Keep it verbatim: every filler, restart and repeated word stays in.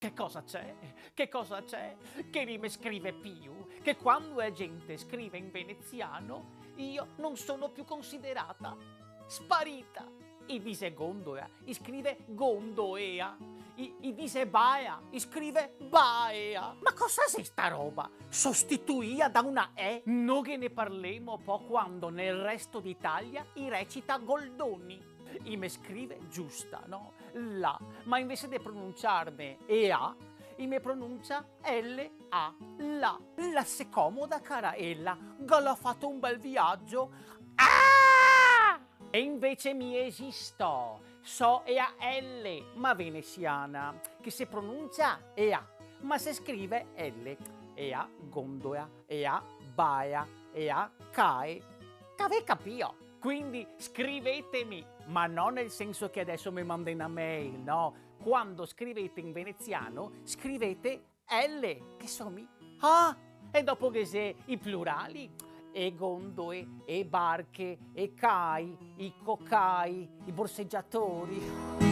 Che cosa c'è? Che cosa c'è? Che no i me scrive più? Che quando la gente scrive in veneziano, io non sono più considerata? Sparita! I dise gondola, i scrive gondoea. I, i dise baea, i scrive baea. Ma cosa xe sta roba? Sostituia da una E? No ghe ne parlemo po quando nel resto d'Italia i recita Goldoni. I me scrive giusta, no? La, ma invese de pronunciarne E A, i me pronuncia L A, la. La se comoda, cara ela, ga la fato un bel viajo. Ah! E invese mi esisto, so ea L, ma venesiana, che se pronuncia ea, ma se scrive L, ea, gondola, ea, baea, ea, cae. T'avè capìo? Quindi scrivetemi, ma no nel senso che adesso me mandè na mail, no? Quando scrivete in veneziano, scrivete L, che so mi. Ah, e dopo ghe xe i plurali, e gondoe, e barche, e cai, i cocai, i borsegiatori.